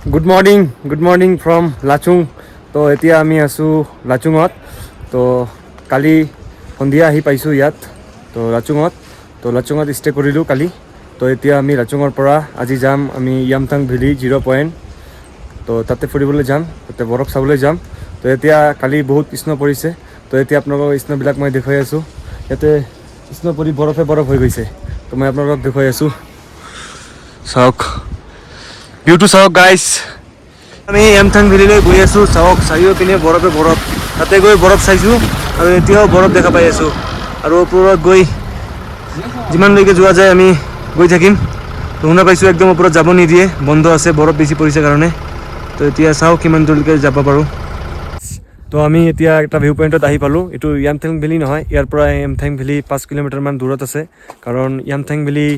Good morning, good morning from Lachung. তো এতিয়া আমি আছোঁ লাচুঙত। তো কালি সন্ধিয়া আহি পাইছোঁ ইয়াত, তো লাচুঙত। তো লাচুঙত ষ্টে কৰিলোঁ কালি। তো এতিয়া আমি লাচুঙৰ পৰা আজি যাম আমি য়ামথাং ভেলী জিৰ' পইণ্ট। তো তাতে ফুৰিবলৈ যাম, তাতে বৰফ চাবলৈ যাম। তো এতিয়া কালি বহুত স্ন' পৰিছে। তো এতিয়া আপোনালোকক স্ন'বিলাক মই দেখুৱাই আছোঁ। ইয়াতে স্ন' পৰি বৰফে বৰফ হৈ গৈছে। তো মই আপোনালোকক দেখুৱাই আছোঁ, চাওক, ভিউটো চাওক গাইছ। আমি য়ামথাং ভেলীলৈ গৈ আছোঁ। চাওক, চাৰিওপিনে বৰফে বৰফ। তাতে গৈ বৰফ চাইছোঁ আৰু এতিয়াও বৰফ দেখা পাই আছোঁ। আৰু ওপৰত গৈ যিমানলৈকে যোৱা যায়, আমি গৈ থাকিম। তো শুনা পাইছোঁ, একদম ওপৰত যাব নিদিয়ে, বন্ধ আছে, বৰফ বেছি পৰিছে কাৰণে। তো এতিয়া চাওঁ কিমান দূৰলৈকে যাব পাৰোঁ। তো আমি এতিয়া এটা ভিউ পইণ্টত আহি পালোঁ। এইটো য়ামথাং ভেলী নহয়, ইয়াৰ পৰা য়ামথাং ভেলী 5 কিলোমিটাৰমান দূৰত আছে। কাৰণ য়ামথাং ভেলী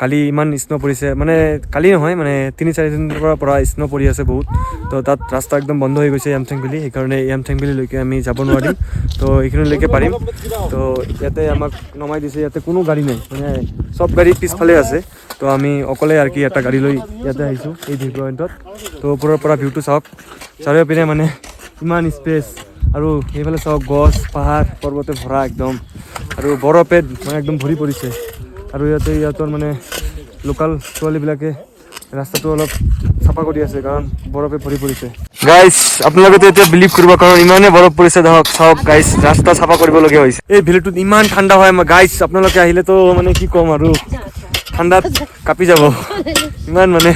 কালি ইমান স্ন' পৰিছে, মানে কালি নহয়, মানে 3-4 দিনৰ পৰা স্ন' পৰি আছে বহুত। তো তাত ৰাস্তা একদম বন্ধ হৈ গৈছে য়ামথাং ভেলী। সেইকাৰণে য়ামথাং ভেলীলৈকে আমি যাব নোৱাৰিম। তো এইখিনিলৈকে পাৰিম। তো ইয়াতে আমাক নমাই দিছে। ইয়াতে কোনো গাড়ী নাই, মানে চব গাড়ী পিছফালে আছে। তো আমি অকলে আৰু কি এটা গাড়ী লৈ ইয়াতে আহিছোঁ এই ভিউ পইণ্টত। তো ওপৰৰ পৰা ভিউটো চাওক, চাৰিওপিনে মানে ইমান স্পেচ। আৰু সেইফালে চাওক, গছ, পাহাৰ, পৰ্বতে ভৰা একদম আৰু বৰফে মানে একদম ভৰি পৰিছে। আৰু ইয়াতে ইহঁতৰ মানে লোকেল ছোৱালীবিলাকে ৰাস্তাটো অলপ চাফা কৰি আছে, কাৰণ বৰফে ভৰি পৰিছে। গাইছ, আপোনালোকেতো এতিয়া বিলিভ কৰিব, কাৰণ ইমানেই বৰফ পৰিছে। ধৰক, চাওক গাইছ, ৰাস্তা চাফা কৰিবলগীয়া হৈছে। এই ভেলীটোত ইমান ঠাণ্ডা হয় গাইছ, আপোনালোকে আহিলেতো মানে কি ক'ম আৰু, ঠাণ্ডাত কাপি যাব। ইমান মানে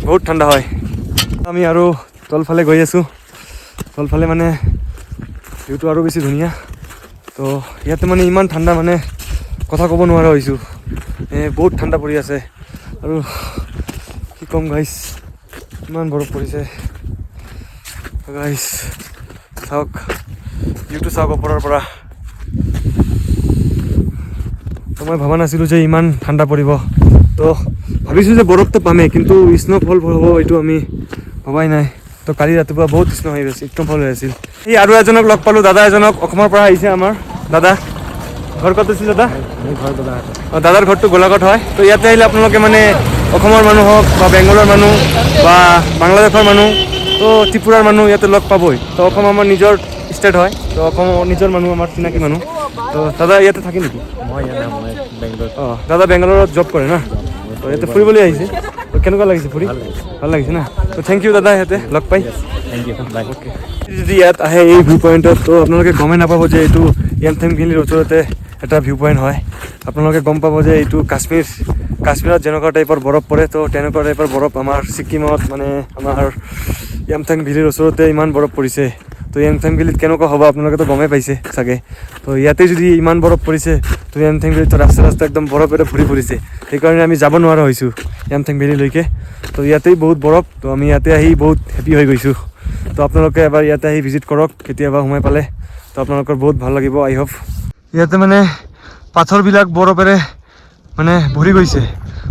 বহুত ঠাণ্ডা হয়। আমি আৰু তলফালে গৈ আছোঁ। তলফালে মানে ভিউটো আৰু বেছি ধুনীয়া। তো ইয়াতে মানে ইমান ঠাণ্ডা, মানে কথা ক'ব নোৱাৰা হৈছোঁ। বহুত ঠাণ্ডা পৰি আছে আৰু কি ক'ম গাইছ, ইমান বৰফ পৰিছে। গাইছ, চাওক, ভিউটো চাওক ওপৰৰ পৰা। তো মই ভবা নাছিলোঁ যে ইমান ঠাণ্ডা পৰিব। তো ভাবিছোঁ যে বৰফটো পামেই, কিন্তু স্ন'ফল হ'ব এইটো আমি ভবাই নাই। তো কালি ৰাতিপুৱা বহুত স্ন' হৈ গৈছে, স্ন'ফল হৈ আছিল। এই আৰু এজনক লগ পালোঁ, দাদা এজনক, অসমৰ পৰা আহিছে আমাৰ দাদা। ঘৰ ক'ত আছিল দাদা? মোৰ ঘৰ গোলাঘাটত। অঁ, দাদাৰ ঘৰটো গোলাঘাট হয়। তো ইয়াতে আহিলে আপোনালোকে মানে অসমৰ মানুহ হওক বা বেংগলৰ মানুহ বা বাংলাদেশৰ মানুহ, তো ত্ৰিপুৰাৰ মানুহ ইয়াতে লগ পাবই। তো অসম আমাৰ নিজৰ ষ্টেট হয়, তো অসমৰ নিজৰ মানুহ, আমাৰ চিনাকি মানুহ। তো দাদা ইয়াতে থাকে নেকি? মই ইয়াত নাই, মই বেংগলোৰ। অঁ, দাদা বেংগলোৰত জব কৰে না। তো ইয়াতে ফুৰিবলৈ আহিছে। তো কেনেকুৱা লাগিছে ফুৰি? ভাল লাগিছে। ভাল লাগিছে না? তো thank U দাদা, ইয়াতে লগ পাই। Thank U, by. Okay. যদি ইয়াত আহে এই ভিউ পইণ্টত, তো আপোনালোকে গমেই নাপাব যে এইটো য়ামথাং ভেলীৰ ওচৰতে এটা ভিউ পইণ্ট হয়। আপোনালোকে গম পাব যে এইটো কাশ্মীৰ, কাশ্মীৰত যেনেকুৱা টাইপৰ বৰফ পৰে, তো তেনেকুৱা টাইপৰ বৰফ আমাৰ ছিকিমত, মানে আমাৰ য়ামথাং ভেলীৰ ওচৰতে ইমান বৰফ পৰিছে। তো য়ামথাং ভেলীত কেনেকুৱা হ'ব, আপোনালোকেতো গমেই পাইছে চাগে। তো ইয়াতে যদি ইমান বৰফ পৰিছে, তো য়ামথাং ভেলীত ৰাস্তা ৰাস্তা একদম বৰফেৰে ভৰি পৰিছে। সেইকাৰণে আমি যাব নোৱাৰা হৈছোঁ য়ামথাং ভেলীলৈকে। তো ইয়াতেই বহুত বৰফ। তো আমি ইয়াতে আহি বহুত হেপী হৈ গৈছোঁ। তো আপোনালোকে এবাৰ ইয়াতে আহি ভিজিট কৰক কেতিয়াবা সময় পালে। তো আপোনালোকৰ বহুত ভাল লাগিব, আই হোপ। ইয়াতে মানে পাথৰবিলাক বৰফেৰে মানে ভৰি গৈছে,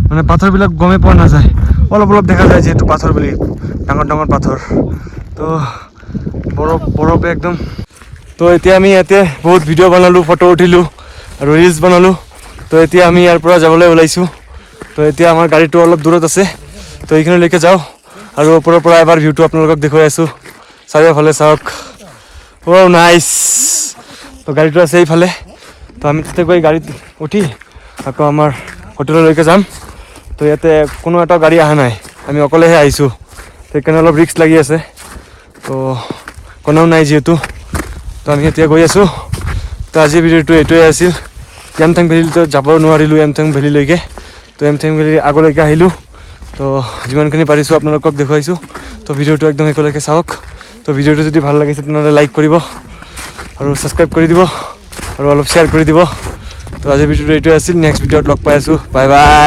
মানে পাথৰবিলাক গমেই পোৱা নাযায়, অলপ অলপ দেখা যায় যিহেতু পাথৰ বুলি, ডাঙৰ ডাঙৰ পাথৰ। তো বৰফ, বৰফে একদম। তো এতিয়া আমি ইয়াতে বহুত ভিডিঅ' বনালোঁ, ফটো উঠিলোঁ আৰু ৰিলচ বনালোঁ। তো এতিয়া আমি ইয়াৰ পৰা যাবলৈ ওলাইছোঁ। তো এতিয়া আমাৰ গাড়ীটো অলপ দূৰত আছে, তো এইখিনিলৈকে যাওঁ আৰু ওপৰৰ পৰা এবাৰ ভিউটো আপোনালোকক দেখুৱাই আছোঁ। চাৰিওফালে চাওক। অ' নাইচ। তো গাড়ীটো আছে এইফালে। তো আমি তাতে গৈ গাড়ীত উঠি আকৌ আমাৰ হোটেললৈকে যাম। তো ইয়াতে কোনো এটা গাড়ী অহা নাই, আমি অকলেহে আহিছোঁ। সেইকাৰণে অলপ ৰিস্ক লাগি আছে। তো কোনেও নাই যিহেতু। তো আমি এতিয়া গৈ আছোঁ। তো আজিৰ ভিডিঅ'টো এইটোৱে আছিল। য়ামথাং ভেলীতো যাব নোৱাৰিলোঁ, য়ামথাং ভেলীলৈকে। তো য়ামথাং ভেলীৰ আগলৈকে আহিলোঁ। তো যিমানখিনি পাৰিছোঁ আপোনালোকক দেখুৱাইছোঁ। তো ভিডিঅ'টো একদম শেষলৈকে চাওক। তো ভিডিঅ'টো যদি ভাল লাগিছে, তেনেহ'লে লাইক কৰিব আৰু ছাবস্ক্ৰাইব কৰি দিব আৰু অলপ শ্বেয়াৰ কৰি দিব। তো আজিৰ ভিডিঅ'টো এইটোৱে আছিল। নেক্সট ভিডিঅ'ত লগ পাই আছোঁ। Bye bye.